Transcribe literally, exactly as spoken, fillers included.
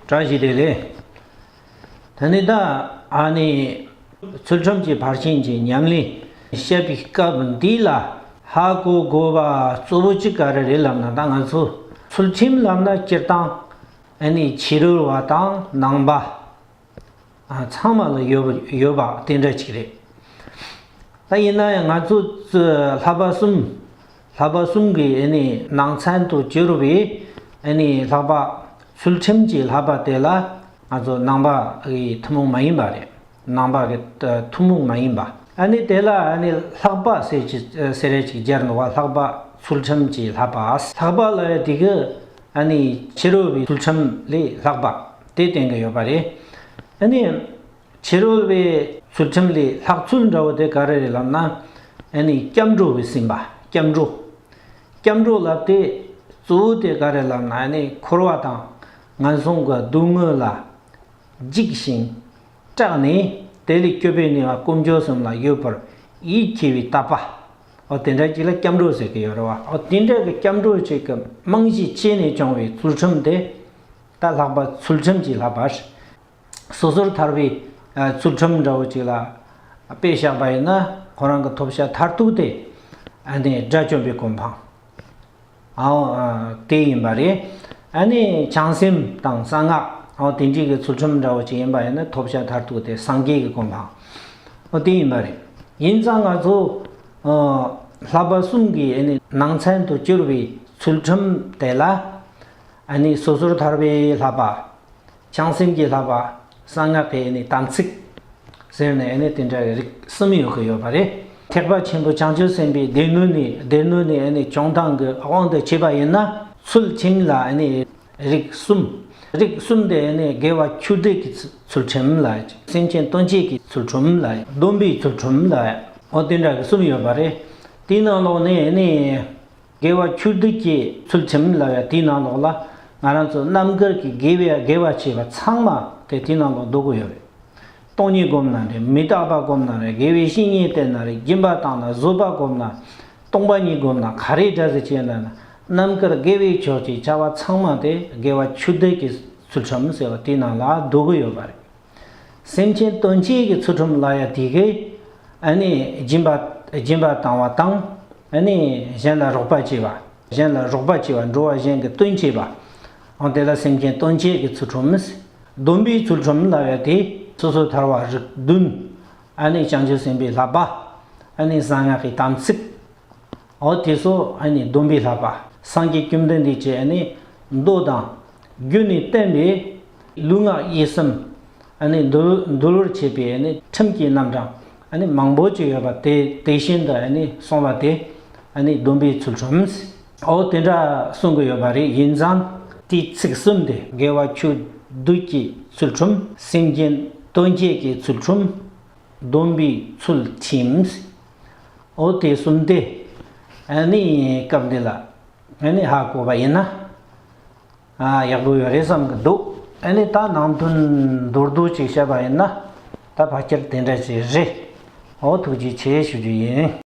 བཀྲ་ཤིས་བདེ་ལེགས། ད་ནི་ད་ཨ་ནི་ཚུལ་ཁྲིམས་ཀྱི་ཕར་ཕྱིན་གྱི་ཉམས་ལེན་བཤད་པའི་སྐབས་འདི་ལ་ཧ་གོ་དགོས་པ་གཙོ་བོ་གཅིག་ག་རེ་རེད་ལབ་ན། ད་ང་ཚོ་ཚུལ་ཁྲིམས་ལབ་ན་སྤྱིར་བཏང་ཨ་ནི་ཕྱི་རོལ་བ་དང་ནང་པ། ཨ། ཚང་མ་ལ་ཡོད་པ་ཡོད་པ་དེ་འདྲ་ཅིག་རེད། ད་ཡིན་ན་ཡང་ང་ཚོ་ཚུ་ལྷག་པ་གསུམ། ལྷག་པ་གསུམ་གྱི་ཨ་ནི་ནང་ཚན་དུ་གྱུར་པའི་ཨ་ནི་ལྷག་པ་ཚུལ་ཁྲིམས་ཀྱི་ལྷག་པ་དེ་ལ་ང་ཚོ་ནང་པ་གི་ཐུན་མོང་མ་ཡིན་པ་རེད། ནང་པ་གི་ཐུན་མོང་མ་ཡིན་པ། ཨ་ནི་དེ་ལ་ཨ་ནི་ལྷག་པ་ཟེར་གྱི་ཟེར་རེ་ཅིག་སྦྱར་འདུག་བ། ལྷག་པ་ཚུལ་ཁྲིམས་ཀྱི་ལྷག་པ། ལྷག་པ་ལ་དེ་གི་ཨ་ནི་ཕྱི་རོལ་པའི་ཚུལ་ཁྲིམས་ལས་ལྷག་པ་དེ་བསྟན་གྱི་ཡོད་པ་རེད། ཨ་ནི་ཕྱི་རོལ་པའི་ཚུལ་ཁྲིམས་ལས་ལྷག་ཚུལ་འདྲ་བོ་དེ་ག་རེ་རེད་ལབ་ན། ཨ་ནི་སྐྱབས་འགྲོ་བའི་སེམས་པ། སྐྱབས་འགྲོ། སྐྱབས་འགྲོ་ལབ་དེ་གཙོ་བོ་དེ་ག་རེ་ལབ་ན། ཨ་ནི་འཁོར་བ་དང་ངན་སོང་གི་སྡུག་བསྔལ་ལ་འཇིགས་ཤིང་སྐྲག་ནས། དེ་ལས་སྐྱོབ་པའི་ནུས་པ་དཀོན་མཆོག་གསུམ་ལ་ཡོད་པར་ཡིད་ཆེས་པའི་དད་པ། འོ་དེ་འདྲ་ཅིག་ལ་སྐྱབས་འགྲོ་ཟེར་གྱི་ཡོད་རེད་བ། འོ་དེ་འདྲ་གི་སྐྱབས་འགྲོ་ཅིག་གི་རྨང་གཞི་བྱས་ནས་བྱུང་བའི་ཚུལ་ཁྲིམས་དེ་ད་ལྷག་པ་ཚུལ་ཁྲིམས་ཀྱི་ལྷག་པ། སོ་སོར་ཐར་པའི་ཚུལ་ཁྲིམས་འདྲ་བོ་ཅིག་ལ་དཔེ་བཞག་པ་ཡིན་ན། ཁོ་རང་གི་ཐོབ་བྱ་མཐར་ཐུག་དེ་ཨ་ནི་དགྲ་བཅོམ་པའི་གོ་འཕང་། ཨའོ། ཨ། དེ་ཡིན་པ་རེད། ཨ་ནི་བྱང་སེམས་དང་གསང་སྔགས། ཨའོ། དེ་འདྲའི་གི་ཚུལ་ཁྲིམས་འདྲ་བོ་ཅིག་ཡིན་པ་ཡིན་ན། ཐོབ་བྱ་མཐར་ཐུག་དེ་སངས་རྒྱས་ཀྱི་གོ་འཕང་། ཨོ་དེ་ཡིན་པ་རེད། ཡིན་ཙང་ང་ཚོ་ཨ་ལྷག་པ་གསུམ་གྱི་ཨ་ནི་ནང་ཚན་དུ་གྱུར་པའི་ཚུལ་ཁྲིམས་དེ་ལ་ཨ་ནི་སོ་སོར་ཐར་པའི་ལྷག་པ། བྱང་སེམས་ཀྱི་ལྷག་པ། གསང་སྔགས་ཀྱི་ཨ་ནི་དམ་ཚིག་ཟེར་ནས་ཨ་ནི་དེ་འདྲ་རིགས་གསུམ་ཡོད་ཀྱི་ཡོད་པ་རེད། ཐེག་པ་ཆེན་པོ་བྱང་ཆུབ་སེམས་དཔའི་སྡེ་སྣོད་ནས། སྡེ་སྣོད་ནས་ཨ་ནི་བྱུང་སྟངས་ཀྱི་དབང་དུ་བྱས་པ་ཡིན་ན། ཚུལ་ཁྲིམས་ལ་ཨ་ནི་རིགས་གསུམ། རིགས་གསུམ་དེ་ཨ་ནི་དགེ་བ་ཆོས་སྡུད་ཀྱི་ཚུལ་ཁྲིམས་ལ། སེམས་ཅན་དོན་བྱེད་ཀྱི་ཚུལ་ཁྲིམས་ལ། སྡོམ་པའི་ཚུལ་ཁྲིམས་ལ། འོ་དེ་འདྲ་གི་གསུམ་ཡོད་པ་རེད། དེའི་ནང་ལོགས་ནས་ཨ་ནི་དགེ་བ་ཆོས་སྡུད་ཀྱི་ཚུལ་ཁྲིམས་ལབ་ཡ་དེའི་ནང་ལོགས་ལ། ང་རང་ཚོ་རྣམ་དཀར་གྱི་དགེ་བའི་དགེ་བ་བྱས་པ་ཚང་མ་དེ་དེའི་ནང་ལོགས་འདུ་གི་ཡོད་རེད། སྟོང་ཉིད་སྒོམ་ན་རེད། མི་རྟག་པ་སྒོམ་ན་རེད། དགེ་བའི་བཤེས་གཉེན་བསྟེན་ན་རེད། སྦྱིན་པ་བཏང་ན། བཟོད་པ་སྒོམ་ན། སྟོང་པ་ཉིད་སྒོམ་ན། ག་རེ་འདྲ་ཟེར་བྱས་ན་ན། རྣམ་དཀར་དགེ་བའི་ཕྱོགས་ཀྱི་བྱ་བ་ཚང་མ་དེ་དགེ་བ་ཆོས་སྡུད་ཀྱི་ཚུལ་ཁྲིམས་ཟེར་བ་དེའི་ནང་ལ་འདུ་གི་ཡོད་པ་རེད། སེམས་ཅན་དོན་བྱེད་ཀྱི་ཚུལ་ཁྲིམས་ལབ་ཡ་དེ་གའི་ཨ་ནི་སྦྱིན་པ་སྦྱིན་པ་བཏང་བ་དང་། ཨ་ནི་གཞན་ལ་རོགས་པ་བྱེད་པ། གཞན་ལ་རོགས་པ་བྱེད་པ། འགྲོ་བ་གཞན་གྱི་དོན་བྱེད་པ། འོ་དེ་ལ་སེམས་ཅན་དོན་བྱེད་ཀྱི་ཚུལ་ཁྲིམས། སྡོམ་པའི་ཚུལ་ཁྲིམས་ལབ་ཡ་དེ་སོ་སོ་ཐར་བ་རིགས་བདུན། ཨ་ནི་བྱང་ཆུབ་སེམས་དཔའི་བསླབ་པ། ཨ་ནི་གསང་སྔགས་ཀྱི་དམ་ཚིག། འོ་དེ་ཚོ་ཨ་ནི་སྡོམ་པའི་བསླབ་པ། སངས་རྒྱས་བཅོམ་ལྡན་འདས་ཀྱིས་ཨ་ནི་མདོ་དང་རྒྱུད་ནས་བསྟན་པའི་ལུས་ངག་ཡིད་གསུམ་ཨ་ནི་འདུལ་འདུལ་བར་བྱེད་པའི་ཨ་ནི་ཁྲིམས་ཀྱི་རྣམ་གྲངས་ཨ་ནི་མང་པོ་ཅིག་ཡོད་པ་དེ་དེ་བཞིན་དུ་ཨ་ནི་གསུངས་པ་དེ་ཨ་ནི་སྡོམ་པའི་ཚུལ་ཁྲིམས། འོ་དེ་འདྲ་གསུང་གི་ཡོད་པ་རེད། ཡིན་ཙང་དེའི་ཚིག་གསུམ་དེ། དགེ་བ་ཆོས་སྡུད་ཀྱི་ཚུལ་ཁྲིམས། སེམས་ཅན་དོན་བྱེད་ཀྱི་ཚུལ་ཁྲིམས། སྡོམ་པའི་ཚུལ་ཁྲིམས། འོ་དེ་གསུམ་དེ་ཨ་ནི་སྐབས་འདི་ལ་ཨ་ནི་ཧ་གོ་བ་ཡིན་ན། ཨ། ཡག་པོ་ཡོད་རེད་བསམ་གི་འདུག་ཨ་ནི་ད་ནང་དོན་མདོར་བསྡུས་ཅིག་བཤད་པ་ཡིན་ན། ད་ཕལ་ཆེར་དེ་འདྲ་ཅིག་རེད། འོ་ཐུགས་རྗེ་ཆེ་ཞུ་རྒྱུ་ཡིན།